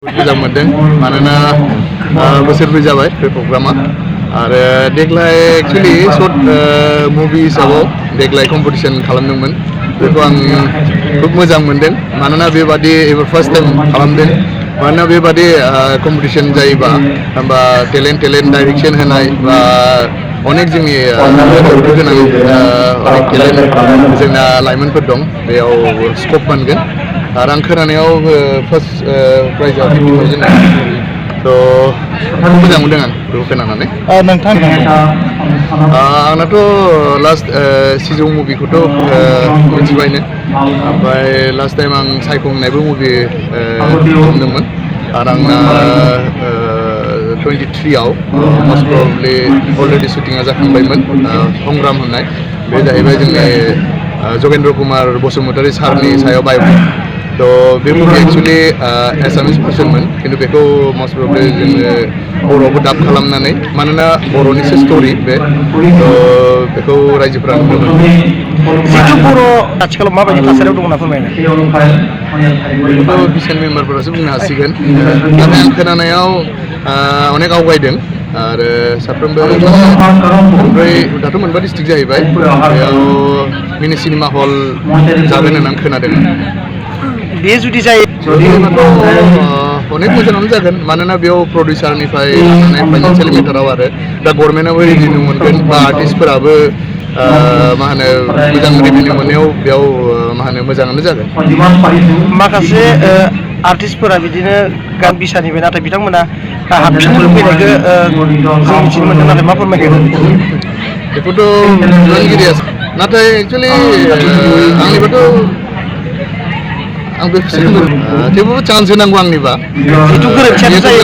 मोजां मोनदों मानोना बोसोरब्रै जाबाय बे प्रग्रामा आरो देग्लाय एक्चुअली शर्ट मुभि हिसाबाव देग्लाय कम्पिटिशन खालामदोंमोन बेखौ आं खुब मोजां मोनदों मानोना बेबादि एबार फार्स्ट टाइम खालामदों मानोना बेबादि कम्पिटिशन जायोबा होमबा टेलेन्ट डाइरेक्शन होनाय बा अनेक जोंनि गोनां अनेक टेलेन्ट जोंना लाइमोनफोर दं बेयाव स्कप मोनगोन आरो आं खोनानायाव फार्स्ट प्राइजआ 50,000 थ' मोजां मोनदों आं बेखौ खोनानानै आंनाथ' लास्ट सिजौ मुभिखौथ' मिथिबायनो ओमफ्राय लास्ट टाइम आं सायख'नायबो मुभि खालामदोंमोन आरो आंना 23आव मस्ट प्रबेबलि अलरेडि शुटिंआ जाखांबायमोन संग्राम होननाय बे जाहैबाय जोंनि जगेन्द्र कुमार बसुमतारी सारनि सायाव बाय'पिक तो बे मुभि एक्चुअली एसामिस भार्सनमोन खिन्थु बेखौ मस्ट प्रबेबलि जोङो बर'आवबो डाब खालामनानै मानोना बर'निसो स्ट'रि बे तो बेखौ रायजोफोरा नुदोंमोन जिथु बर' आथिखालाव माबायदि थासारियाव दं होनना फोरमायनो बेखौथ' बिसिएन मेम्बारफोरासो बुंनो हासिगोन नाथाय आं खोनानायाव अनेक आवगायदों आरो साफ्रोमबो दाथ' मोनबा डिस्ट्रिक्ट जाहैबाय बेयाव मिनि सिनेमा हल जागोन होननानै खोनादों बे जुदि जायो अनेक मोजाङानो जागोन मानोना बेयाव प्रडिउसारनिफ्राय लानानै फाइनान्सियेल मेटाराव आरो दा गभर्नमेन्टआबो रेभिनिउ मोनगोन बा आर्टिस्टफोराबो मा होनो मोजां रेभिनिउ मोननायाव बेयाव मा होनो मोजाङानो जागोन माखासे आर्टिस्टफोरा बिदिनो गान बिसानिफ्राय नाथाय बिथांमोना हाबफिननो फैनायखौ जों मिथिनो मोनदों नाथाय मा फोरमायगोन बेखौथ' दिहुनगिरिया नाथाय एक्सुवेलि आंनिबाथ' आं बे थेवबो चान्स होनांगौ आंनिबा जिथु गोरोन्थियानो जायो